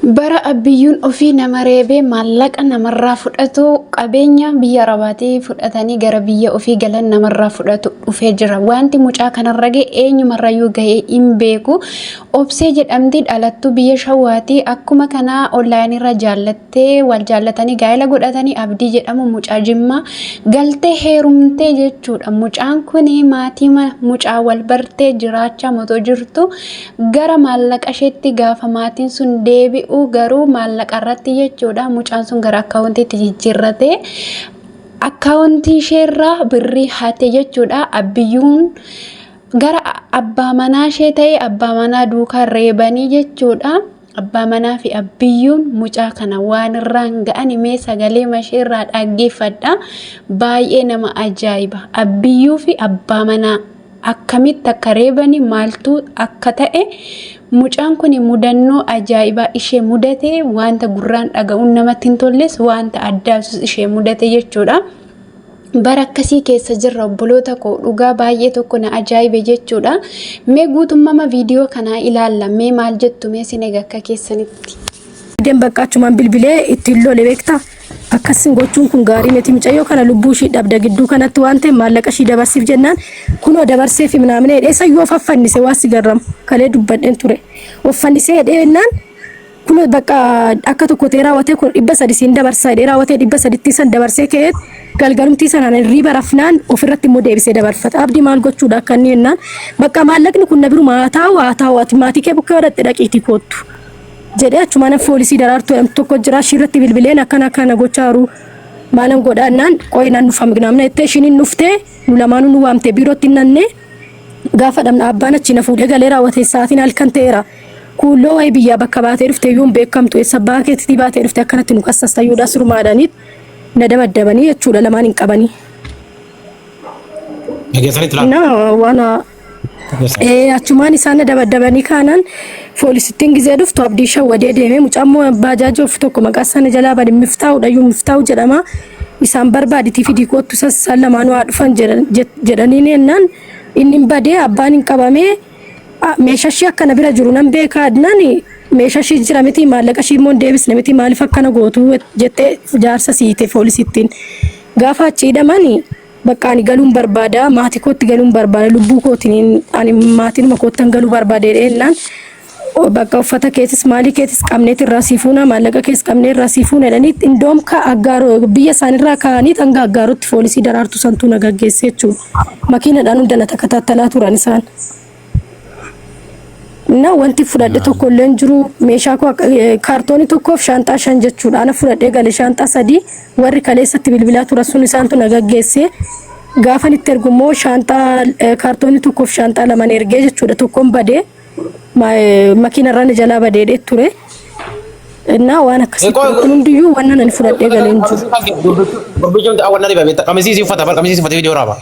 Bara abbiyyuun ofii nama reebee maallaqa namarraa fudhatu qabeenya biyya arabaatii fudhatanii gara biyya ofii galan namarraa fudhatu dhufee jira. Wanti mucaa kanarra ga'e eenyumarrayyuu ga'ee hin beeku. Obsee jedhamti dhalattuu biyya Shawaatii akkuma kanaa onlaayinirra jaallattee wal jaallatanii gaa'ela godhatanii Abdii jedhamu mucaa Jimmaa galtee heerumtee jechuudha. Mucaan kun maatii mucaa wal bartee jiraachaa motoo jirtu Gara maallaqa isheetti gaafa maatiin sun deebi'u garuu maallaqa irratti jechuudha mucaan sun gara akkaawuntiitti jijjiirratee akkaawuntii isheerraa birrii hate jechuudha. Abbiyyuun gara abbaa manaa ishee ta'e abbaa manaa duukaa reebanii jechuudha. Abbaa manaa fi abbiyyuun mucaa kana waan irraan ga'ani mee sagalee masheerraa dhaggeeffadha. Baay'ee nama ajaa'iba. Abbiyyuu fi abbaa manaa akkamitti akka reebani maaltu akka ta'e mucaan kun mudannoo ajaa'ibaa ishee mudate wanta gurraan dhaga'uun namatti hin tolles wanta addaas ishee mudate jechuudha. Bara akkasii keessa jirra obboloota koo dhugaa baay'ee tokko na ajaa'ibe jechuudha. Mee guutummama viidiyoo kanaa ilaalla mee maal jettu mee sin eega akka keessanitti. Dem bakka achumaan bilbilee ittiin lole beektaa? Akkasin gochuun kun gaarii miti mucayyoo kana lubbuu ishii dhabda gidduu kanatti waan ta'eef maallaqa ishii dabarsiif jennaan kunoo dabarsee fi minaamina jedhee sayyoo of affannise waan si garramu kalee dubbadheen ture of fannisee jedhee jennaan kunoo bakka akka tokko ta'ee raawwatee kun 300 siin dabarsaa jedhee raawwatee 300tti san dabarsee ka'ee galgalumtii sanaan hirriiba rafnaan ofirratti immoo deebisee dabarfata abdii maal gochuudha akka inni jennaan bakka maallaqni kun na biruma haa taa'u haa taa'u ati maatii kee bukkee godhatte dhaqiitii koottu. Jedhee achumaan foolisii Daraartuu jedhamtu tokko jira ishii irratti bilbileen akkana akkana gochaa jiru maalan godhaa jennaan qoyi nan dhufa mignaamna jettee ishiin hin dhuftee nu lamaanuu nu waamte biirootti hin nannee gaafa dhabna abbaan achi na fuudhee galee raawwate sa'aatiin halkan ta'eera. Kuulloo wayii biyyaa bakka baatee dhufte iyyuu hin beekamtu eessa abbaa keetitii baatee dhufte akkanatti nu kassasta iyyuudha sirumaadhaaniit na dabaddabanii jechuudha lamaan hin qabanii. Dhageessanitti laata? Na waan Achumaan isaan na dabaddabanii kaanaan foolisittiin gizee dhuftu abdii shawwadee deemee mucaan immoo baajaajii ofu tokko maqaa sana jalaa bade Miftaa'uudha iyyuu Miftaa'u jedhama. Isaan barbaaditii fidii koottu isas isaan lamaanuu haa dhufan jedhanii jennaan inni hin badee abbaan hin qabamee meeshaa ishii akkana bira jiru nan beekaa jennaan meeshaa ishii jira miti maallaqa ishii immoo hin deebisne miti maaliif akkana gootu jettee jaarsa siite foolisittiin gaafa achi hidhamani Bakka ani galuun barbaada, maatii kootti galuun barbaada, lubbuu kootiin ani maatiin koottan galuu barbaada jedhee jennaan bakka uffata keetis maalii keetis qabneet irraa sii fuuna maallaqa kees qabnee irraa sii fuuna jedhanii indoom ka aggaaroo biyya isaanirraa kaa'anii hanga aggaarotti foolisii Daraartuu santuu na gaggeesse jechuudha. Makiinadhaan hunda na takataattalaa turan isaan. Na wanti fudhadhe tokko illee hin jiru. Meeshaa koo kaartoonii tokkoof shaanxaa 5 jechuudha. Ana fudhadhee gale shaanxaa 3 warri kaleessatti bilbilaa turan sun isaantu na gaggeesse. Gaafan itti ergu immoo shaanxaa kaartoonii tokkoof shaanxaa laman ergee jechuudha. Tokkoon badee makiina irraa na jalaa badee ture. Innaa waan akkasii ture. Kun hundiyyuu wannan ani fudhadhee galee hin jiru. Gurbichi awwan na dhiba qamisii si uffata bar qamisii si uffata viidiyoo raaba.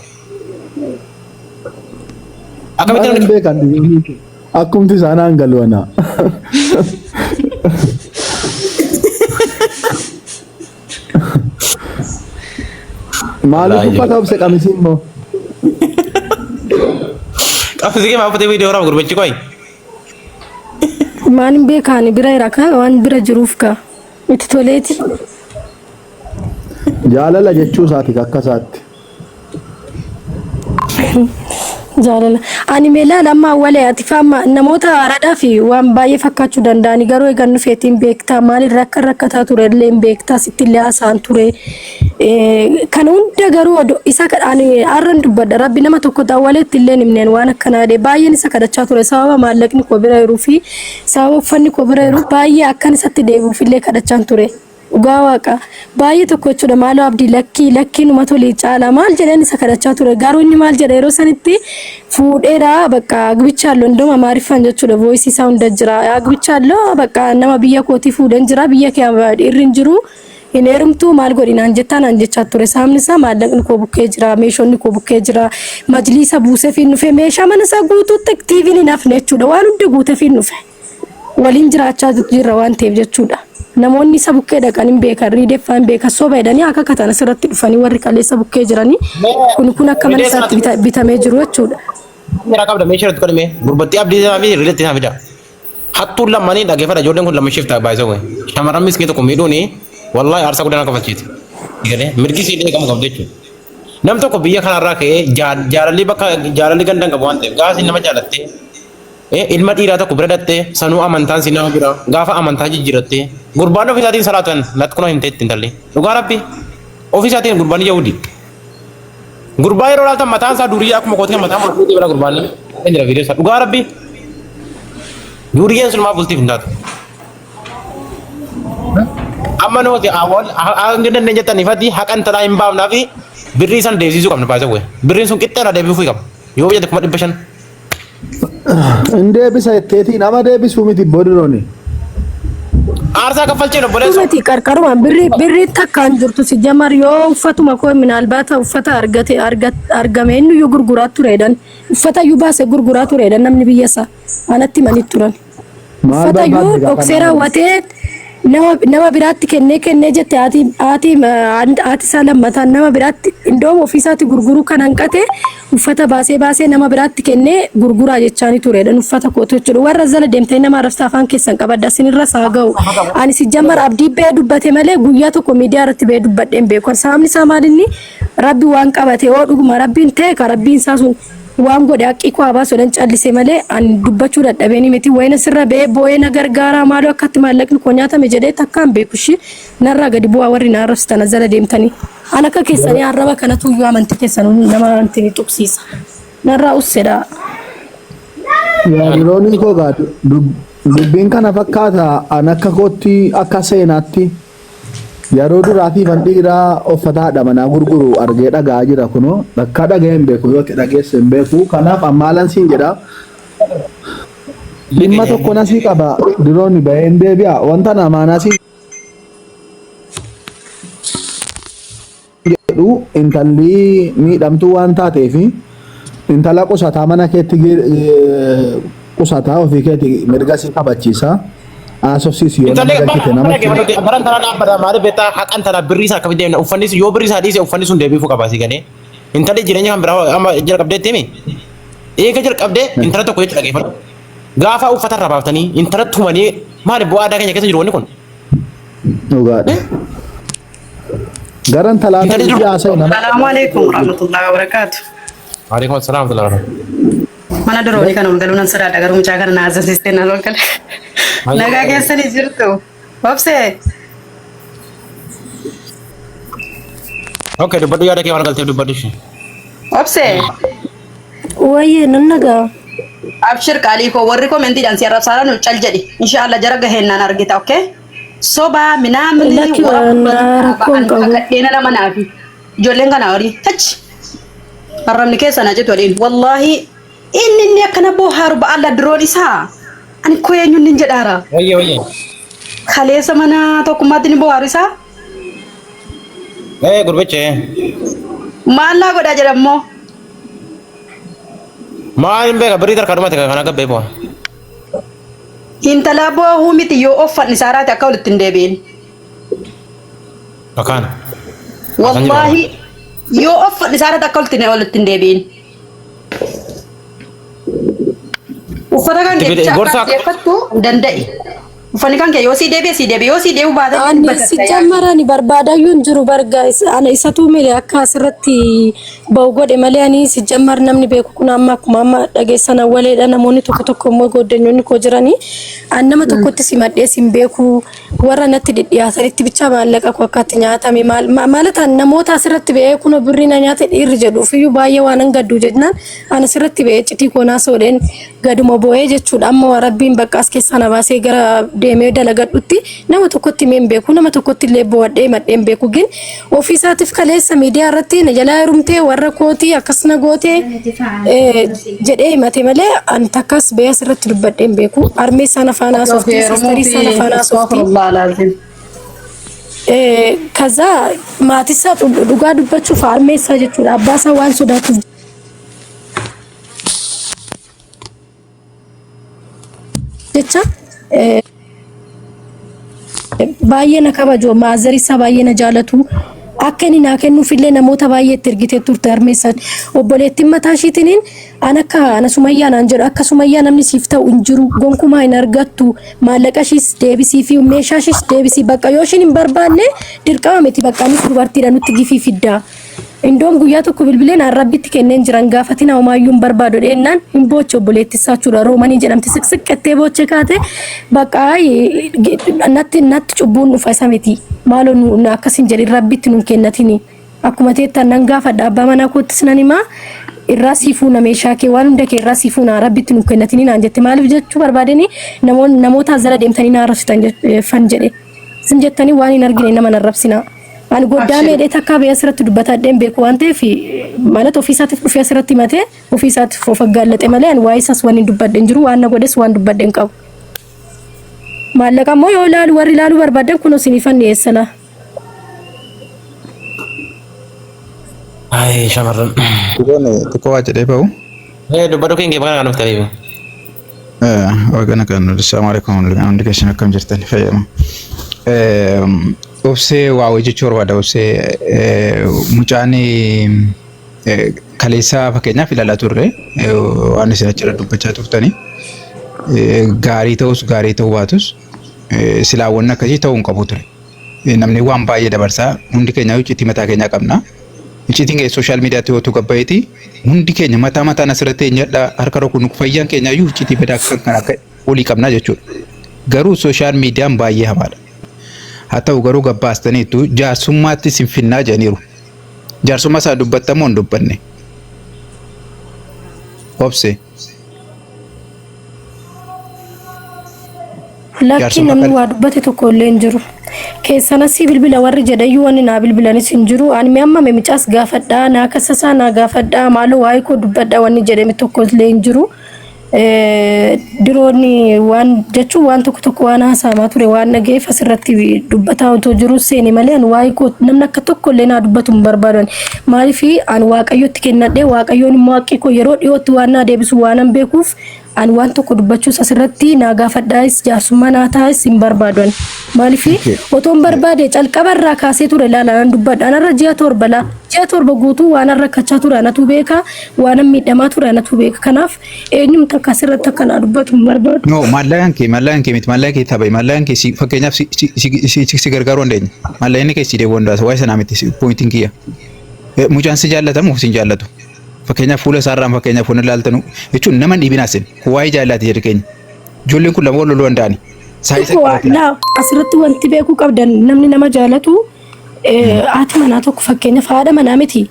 Akkamitti Maal hin namni beekan dubbii kee. Akkumti isaanaan galu ana. Maaliif Wallaahi. uffata obse qamisiin immoo? Qamisii kee maa uffatee viidiyoo waraaba gurbichi qoyi. Maan hin beekaani bira jira kaa waan bira jiruuf kaa itti toleeti. Jaalala jechuu isaati akka isaatti. Jaalala. Ani mee laala amma awwalee ati faama namoota haaraadhaa fi waan baay'ee fakkaachuu danda'ani garuu eegan dhufeetiin beektaa maalirra akka rakkataa ture illee hin beektaa sitti illee haasa'an ture. Kana hunda garuu odoo isa ani har'an dubbadha rabbi nama tokko awwaleetti illee hin himneen waan akkanaa jedhee baay'een isa kadhachaa ture sababa maallaqni koo bira jiruu fi sababa uffanni koo bira jiru baay'ee akkan isatti deebi'uuf illee kadhachaan ture. Dhugaa waaqa baay'ee tokko jechuudha maaloo abdii lakkii lakkii numa tolii caala maal jedheen isa kadhachaa ture garuu inni maal jedha yeroo sanitti fuudheera bakka agbichaallo indoom amaariffaan jechuudha voice isaa hunda jira agbichaallo bakka nama biyya kootii fuudheen jira biyya kee dhiirri hin jiru hin heerumtuu maal godhi naan jettaa naan jechaa ture saamni isaa maallaqni koo bukkee jira meeshonni koo bukkee jira majliisa buusee fi dhufe meeshaa mana isaa guutuutti TV'n hin hafne jechuudha waan hunda guutee fi dhufe. waliin jiraachaa jirra waan ta'eef jechuudha. Namoonni isa bukkee dhaqan hin beekan, riideeffaa hin beekan, soba jedhanii akka katan asirratti dhufanii warri kaleessa bukkee jiranii kun kun akka mana isaatti bitamee jiru jechuudha. Meeraa qabda meeshaa irratti godhame gurbattii abdii isaa fi riiletti isaa fida. Hattuun lammaanii dhaggeeffadha ijoolleen kun lama shifta baay'isee wayi. Shamarran miskii tokko miidhuuni wallaahi aarsaa guddaa nama kafalchiiti. Galee mirgi isii eegamu qabdu jechuudha. Nam tokko biyya kanarraa ka'ee jaalalli bakka jaalalli ganda hin qabu waan ta'eef gaafa isin nama jaalattee ilma dhiiraa tokko bira dhattee sanuu amantaan si nama bira gaafa amantaa jijjiirattee gurbaan ofii isaatiin salaatan natti kunoo himtee ittiin intalli dhugaa rabbi ofii isaatiin gurbaan yahudi gurbaa yeroo laaltan mataan isaa durii akkuma kootii mataa murtii bira gurbaan hin jira viidiyoo isaa dhugaa rabbi duuriyyeen sun maa bultiif hin taatu. Amma nuti hanga dandeenye jettanii fati haqa intalaa hin baafnaa fi birrii san deebisisuu qabna baay'ee wayii. Birriin sun qixxeerraa deebifuu qaba. Yoo jette 500,000. Hin deebisa jetteetii nama deebisuu miti bodirooni. Aarsaa kaffalcheen obboleessa. Miti qarqarumaan birrii birrii takkaan jirtu si jamar yoo uffatuma koo minaalbaata uffata argate argame inni iyyuu gurguraa tureedhan uffata iyyuu baase gurguraa tureedhan namni biyya isaa anatti himanii turan. Maal Uffata iyyuu barbaadde gaafa dhoksee nama? raawwatee nama biraatti kennee kennee jette haati haati haati isaa lammataan nama biraatti indoom ofiisaatti gurguruu kan hanqate uffata baasee baasee nama biraatti kennee gurguraa jechaanii tureedhan uffata kootu jechuudha. Warra jala deemtanii nama arrabsaa afaan keessan qabadda isinirra isaa ga'u. Ani si jammar abdii ba'ee dubbate malee guyyaa tokko miidiyaa irratti ba'ee dubbadheen beeku. Sababni isaa maalinni rabbi waan qabate yoo dhuguma rabbiin ta'e ka rabbiin isaa sun waan godhe haqqii koo haa baasu jedhan callise malee ani dubbachuu dadhabeen miti. Wayina sirra ba'ee boo'ee na gargaaraa maaloo akkatti maallaqni koo nyaatame jedhee takkaan beeku ishii narraa gadi bu'aa warri na arrabsitan as jala deemtanii. An akka keessanii arraba kanatu iyyuu amantii keessan nama amantii tuqsiisa. Narraa ussedha. Yaadiroonii koo gaa dubbiin kana fakkaata an akka kootti akka seenaatti yeroo duraatiif an dhiiraa uffata haadha manaa gurguru argee dhaga'aa jira kunoo bakka dhaga'ee hin beeku yoo ta'e dhageesse hin beeku kanaaf ammaalan siin jedha dhimma tokko nasii qaba diroonni bahee hin deebi'a wanta namaanaa siin jedhu intalli miidhamtuu waan taateef intala qusataa mana keetti qusataa ofii keetti mirga si kabachiisa haasofsiisi yoo nama Intalli galchite namatti baran tanaa dhaabbata maaliif beektaa haqan tanaa birrii isaa akkamitti deemna uffanni sun yoo birrii isaa dhiise uffanni sun deebiifuu qaba si galee. Intalli jireenya kan biraa amma jalqabdeetti himi. Eega jalqabdee intala tokko jecha dhageeffadhu. Gaafa uffata irraa baaftanii intala tumanii maali bu'aa aadaa keenya keessa jiru wanni kun. Dhugaadha. Gara intalaa Intalli ta'e dur haasa'e nama Salaamu alaikum warahmatullahi wabarakatuh. Waalaikum assalam warahmatullahi wabarakatuh. Mana duroonii kan ol galuu nan sodaadha garuu mucaa kana na haasofsiistee nan ol gala. Nagaa keessanii jirtu. Obsee. Okay, dubbadhu yaada kee waan galteef dubbadhu ishee. Obsee. Wayyee nan nagaa. Abshir qaalii koo warri koomentiidhaan si arrabsaadhaan nu cal jedhi. Inshaallah jara gaheenaan argita okay? Sobaa minaamni Lakki warra waan dubbatu rakkoon ba'an qabu. kakadheena nama naafi. Ijoolleen kana horii tachi. Arrabni keessa na citu waliin. Wallaahi inni inni akkana boohaaru ba'alla diroon isaa. Ani koo eenyuun nin jedhaara. Wayyee wayyee. Kaleessa mana tokkummaatti ni boohaaru isaa. Ee gurbicha. Maallaa godhaa jedhammoo. Maal hin beeka birrii tarkaa dhumate kana gabbee bu'a. Intala boohuu miti yoo uffanni saaraati akka walitti hin deebi'in. Akkaan. Wallaahi yoo uffanni saaraati akka walitti hin deebi'in. Uffata kan kee bicha Gorsa akka deeffattu danda'i. Uffanni kan kee yoo sii deebi'e sii deebi'e yoo sii deebi'u baate Ani si jammarani barbaadayyuu hin jiru barga ana isatu mile akka asirratti bahu godhe malee ani si jammar namni beeku kun amma akkuma amma dhageessan awwaleedha namoonni tokko tokko immoo goddanyoonni koo jiranii an nama tokkotti simadhee sin beeku warra natti dhidhiyaatanitti bicha maallaqa koo akkatti nyaatame maal ማለት an namoota asirratti ba'ee kun birrii na nyaate dhiirri jedhuufiyyuu baay'ee waan an gaddu jennaan an asirratti ba'ee citii koo naasoo gaduma boo'ee jechuudha amma rabbiin bakka as keessaa na baasee gara deemee dalagadhutti nama tokkotti himee hin beeku nama tokkotti illee boo'adhee himadhee hin beeku gin ofiisaatiif kaleessa miidiyaa irratti na jalaa heerumtee warra kootii akkas na gootee jedhee himate malee an takkas ba'ee asirratti dubbadhee hin beeku harmee isaan afaan haasofti sistarii isaan afaan haasofti. ከዛ maatii dhugaa dubbachuuf harmee isaa jechuudha abbaa isaa waan sodaatuuf jecha baay'ee na kabaju maazarii isaa baay'ee na jaalatu Akka inni naa kennuufillee namoota baay'eetti ergitee turte harmeessan. Obboleettiin mataa ishiitiniin an akka ana Sumayyaa naan jedhu, akka Sumayyaa namni siif ta'u hin jiru, gonkumaa hin argattu, maallaqa ishiis deebisii fi meeshaa ishiis deebisii, bakka yoo ishiin hin barbaanne dirqama miti, bakka anis dubartiidha nutti gifii fiddaa. Indoom guyyaa tokko bilbilee naan rabbitti kenneen jiran gaafatina homaayyuu hin barbaadu dheennaan hin booche obboleetti isaa jechuudha. Roomanii jedhamti siqsiqqettee booche kaate bakka natti natti cubbuun dhufa isa miti. Maaloo nu akkas hin jedhin, rabbitti nun kennatini. Akkuma teettan nan gaafadha, abbaa manaa koottis nan himaa, irraa sii fuuna, meeshaa kee waan hunda kee irraa sii fuuna, rabbitti nun kennatini naan jette. Maaliif jechuu barbaadeni namoota as jala deemtanii na arrabsitan fan jedhe. Isin jettanii waan hin argine nama hin arrabsinaa. Ani goddaa Abshir. meedhee takkaa ba'ee asirratti dubbatadheen beeku waan ta'eef, ማለት ofii isaatiif dhufee asirratti himatee ofii isaatiif of aggaallaxe malee ani waa'ee isaas waan hin dubbadhe hin jiru, waan na godhes waan dubbadhe hin qabu. Maallaqa immoo yoo ilaalu warri ilaaluu barbaadan kun isiniifan dhiyeessa laa. Ay, shamarran. Xiqqoon xiqqoo waa jedhee ba'u. Dubbadhu keenya bakka kana dhuftaniif. Waaqana kan Assalamu alaikum, hundi keessan akkam jirtan, fayyama. Obsee waa hojjechuu barbaada. Obsee, mucaan kaleessaa fakkeenyaaf ilaalaa turre, waan isin achirra dubbachaa turtani. Gaarii ta'us gaarii ta'uu baatus, silaawwan akkasii ta'uu hin qabu ture. Namni waan baay'ee dabarsaa, hundi keenya icciitii mataa keenyaa qabna. Icciitiin keenya social miidiyaatti yoo gabbayeeti hundi keenya mataa mataan asirratti eenyadha harka rukunu, fayyaan keenya iyyuu icciitii badaa kan akka olii qabna jechuudha. Garuu social miidiyaan baay'ee hamaadha. Haa ta'u garuu gabbaastaniitu jaarsummaatti sin finnaa jedhaniiru. Jaarsummaa isaa dubbattamoo hin dubbanne? Obse. Lakki, Jaarsummaa namni kan waa dubbate tokko illee hin jiru. Keessan asii bilbila warri jedhayyuu wanni naa bilbilanis hin jiru. Ani mee amma micaas gaafadhaa, naa kasasaa, naa gaafadhaa, maaloo waa'ee koo dubbadhaa wanni jedhame tokko illee hin jiru. Diroonni waan jechuun waan tokko tokko waan haasa'amaa ture waan dhaga'eef asirratti dubbataa otoo jiru seene malee ani waa'ee koo namni akka tokko illee naa dubbatu hin barbaadan. Maaliif ani Waaqayyotti kennadhee, Waaqayyoon immoo haqqi koo yeroo dhiyootti waan naa deebisu waanan beekuuf, ani waan tokko dubbachuus asirratti naa gaafadhaayis jaarsummaa naa taa'is hin barbaadu ani. Maaliif otoo hin barbaade calqaba irraa kaasee ture ilaala nan dubbadha. Anarra ji'a 7 laa ji'a 7 guutuu waan rakkachaa ture anatu beeka, waan miidhamaa ture anatu beeka. Kanaaf eenyumti akka asirratti akka naa dubbatu hin barbaadu. No, maallaqaan kee miti, maallaqaan kee tapha, maallaqaan kee si fakkeenyaaf si si si si si gargaaruu dandeenya. Maallaqni kee si deebi'uu danda'a. Waa'ee sanaa miti pointiin kiyya. Mucaan si jaallatamu si hin jaallatu. Fakkeenyaaf fuula isaarraan fakkeenyaaf waan ilaaltanu jechuun nama hin dhiibinaa sin. Kun waa'ee jaalalaati jedhe keenya. Ijoolleen kun lama wal loluu danda'ani. Saayisa Tokko laa asirratti wanti beekuu qabdan, namni nama jaalatu haati manaa tokko fakkeenyaaf haadha manaa miti.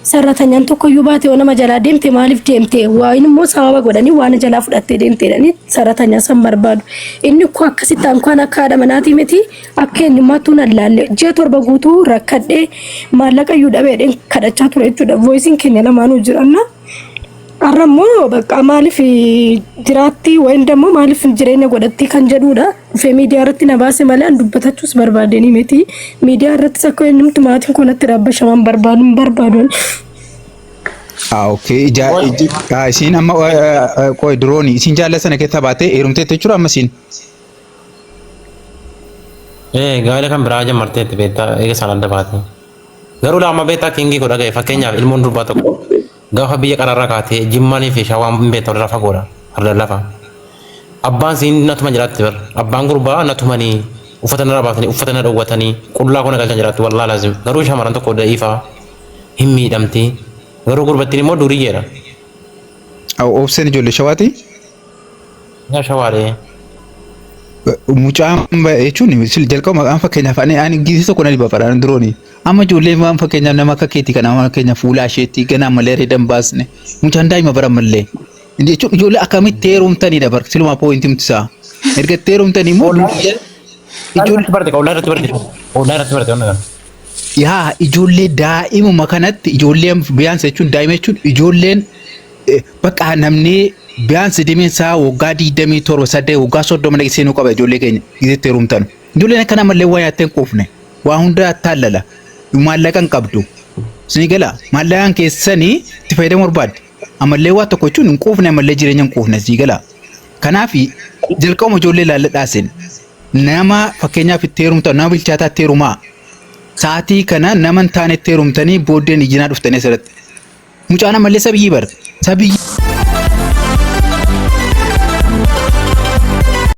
Sarratanyaan tokko iyyuu baate yoo nama jalaa deemte, maaliif deemte, waan immoo sababa godhanii waan jalaa fudhattee deemte jedhanii sarratanyaa san barbaadu. Inni koo akkasitti ankaan akka haadha manaatii miti, akka eenyummaattuu nan laalle. Ji'a 7 guutuu rakkadhee maallaqa iyyuu dhabeedheen kadhachaa ture jechuudha. Voiceiin keenya lamaanuu jiranna. Har'a immoo bakka maaliif jiraatti wayin dammoo maaliif jireenya godhatti kan jedhudha. Dhufee miidiyaa irratti na baase malee an dubbatachuus barbaadanii miti. Miidiyaa irrattis akka eenyumti maatiin kun natti raabbashaman barbaadu hin barbaadu. Ah, okay. Ija, iji, ah, isiin amma qoy dirooni isiin jaalala sana keessa baatee heerumteetti jechuudha amma isiin. Gaa'ela kan biraa jammarteetti beektaa, eega isaan adda baate. Garuu lama beektaa kingii godha ga'e, fakkeenyaaf ilmoon durbaa tokko gaafa biyya qararraa kaatee Jimmaanii fi Shawaan hin beektaa, walirraa fagoodha. Farda lafa. Abbaan siin natuma jiraatti bar. Abbaan gurbaa natumanii uffata narraa baasanii uffata na dhowwatanii qullaa koo na galchan jiraatti, wallaa laazim. Garuu shamarran tokko da'iifaa hin miidhamti. Garuu gurbattiin immoo duriyyeedha. Obseen ijoollee Shawaati. Yaa Shawaadhee. Mucaan jechuun jalqaba maqaan fakkeenyaaf ani giisii tokko na dhiba fadhaan dirooni. Amma ijoolleen waan fakkeenyaaf nama akka keetii kana waan fakkeenyaaf fuula isheetti ganaa malee areeda hin baasne. Mucaan daa'ima bara mallee. Jechuun ijoollee akkamitti heerumtanidha bar silumaa pointii isaa. Erga itti heerumtanii immoo Ijoollee irratti barte, ollaa irratti barte. Ollaa irratti barte waan kana. Yaa ijoollee daa'imuma kanatti ijoolleen biyaansa jechuun daa'ima jechuun ijoolleen bakka namni biyaansi dimeen isaa waggaa 27 8 waggaa 30 dhaqee seenuu qaba ijoollee keenya gizeetti heerumtan. Ijoolleen akkana mallee waa nyaattee hin quufne, waa hunda attaalala, maallaqa hin qabdu. Isinii gala, maallaqaan keessanii itti fayyadamuu barbaadde. Ammallee waa tokko jechuun hin quufne, ammallee jireenya hin quufne, isinii gala. Kanaaf jalqabuma ijoollee ilaalladhaa isin. Nama fakkeenyaaf itti heerumtan nama bilchaataa itti heerumaa. Sa'aatii kana nama hin taanetti heerumtanii booddeen ijinaa dhuftanii asirratti. Mucaan ammallee sabiyyii bara. Sabiyyii.